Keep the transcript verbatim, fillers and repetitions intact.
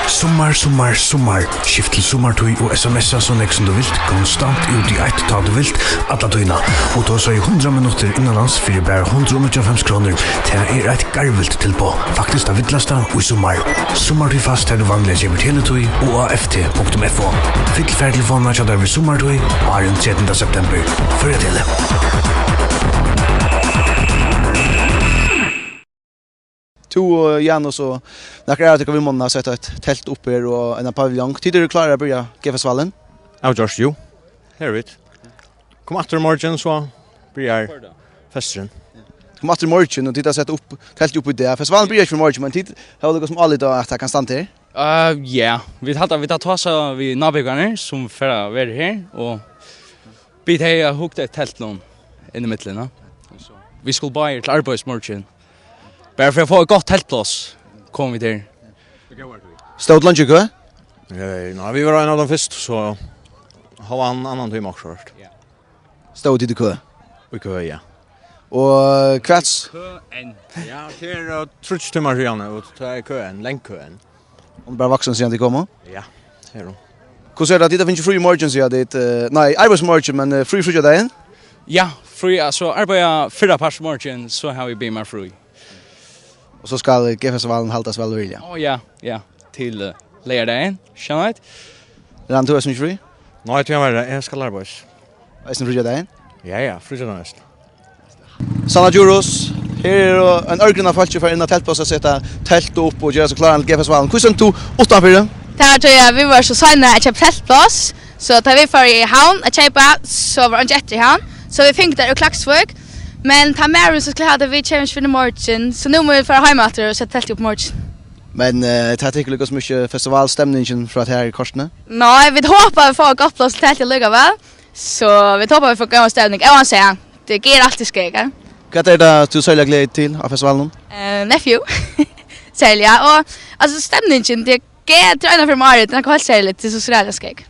Summar, summar, summar. Skift til summartíð og S M S-a so nógv sum tú vilt, konstant út í eitt, tá tú vilt, alla tíðina. Og tosa í hundrað minuttir innanlands fyri bara hundrað og níggjuoghálvfems krónur. Tað er eitt garvilt tilboð. Faktiskt tað villasta í summar. Summartíð fast, har tú vanliga keypir Tele2 og á F T punktum F O. Fyll fartelefonina hjá tær við summartíð áðrenn trettanda september. Føroya Tele. Tú og Janus og nakrir av tykkum vinmenninir hava sett eitt telt upp her og eina paviljong. Tit eru klárir at byrja G-festivalin? Avgjørt, jú. Her eru vit. Kom aftur í morgin, so byrjar festurin. Kom aftur í morgin, og tit hava sett upp, telt upp í dag. Festivalin byrjar ikki í morgin, men tit hava líka sum álit á, at tað kann standa her? Eh, ja, vit hava, vit hava tosað við nábúgvarnar, sum fara at vera her, og biðið tey at hugt eftir teltinum inn í millum, ja. Vit skulu báðir til arbeiðis í morgin. Bara fyri at fáa eitt gott teltpláss, komu vit her. Stóð leingi í kø? Eh, nei, vit vóru ein av teimum fyrstu, so hava ein annan tíma okkurt. Stóðu tit í kø? Í kø, ja. Og hvat s- Kø enn. Ja, tað er, eh, tríggjar tímar síðani, og tað er kø enn, long kø enn. Hon er bara vaksin síðan tit komu? Ja, tað er hon. Hvussu er tað, tit hava fingið frí í morgin, siga tit, eh, nei, arbeiðis í morgin, men, eh, frí fríggjadagin? Ja, frí, altso, arbeiða fyrrapart í morgin, so hava vit biðið mær frí. Og so skal G-festivalin haldast væl og virðiliga? Á, ja, ja, til, eh, leygardagin, skjótt. Rann, tú hevur ikki frí? Nei, tíverri, eg skal arbeiða. Eisini fríggjadagin? Ja, ja, fríggjadagin eisini. Sanna Djurhuus, her er ein ørgrynna av fólki, fara inn á teltpláss at seta telt upp og gera seg kláran til G-festivalin. Hví stendur tú uttanfyri? Tað var tí at vit vóru so seinir at keypa teltpláss, so tá vit fóru í Havn at keypa, so var einki eftir í Havn, so vit fingu tær úr Klaksvík. Men tann maðurin sum skuldi hava tað við kemur ikki fyrr enn í morgin, so nú mugu vit fara heim aftur og seta teltið upp í morgin. Men, eh, tað tekur líka sum ikki festivalstemningin frá tær kortini? Nei, vit hopa vit fáa gott pláss til teltið allíkavæl. So vit hopa vit fáa góða stemning. Óansæð, tað ger altíð skeg, ja. Hvat er tað tú serliga gleðir til á festivalinum? Eh, Nephew. Serliga, og, altso, stemningin, tað ger, tað er eina ferð um árið, tað er nakað heilt serligt, tað er so serliga skeg.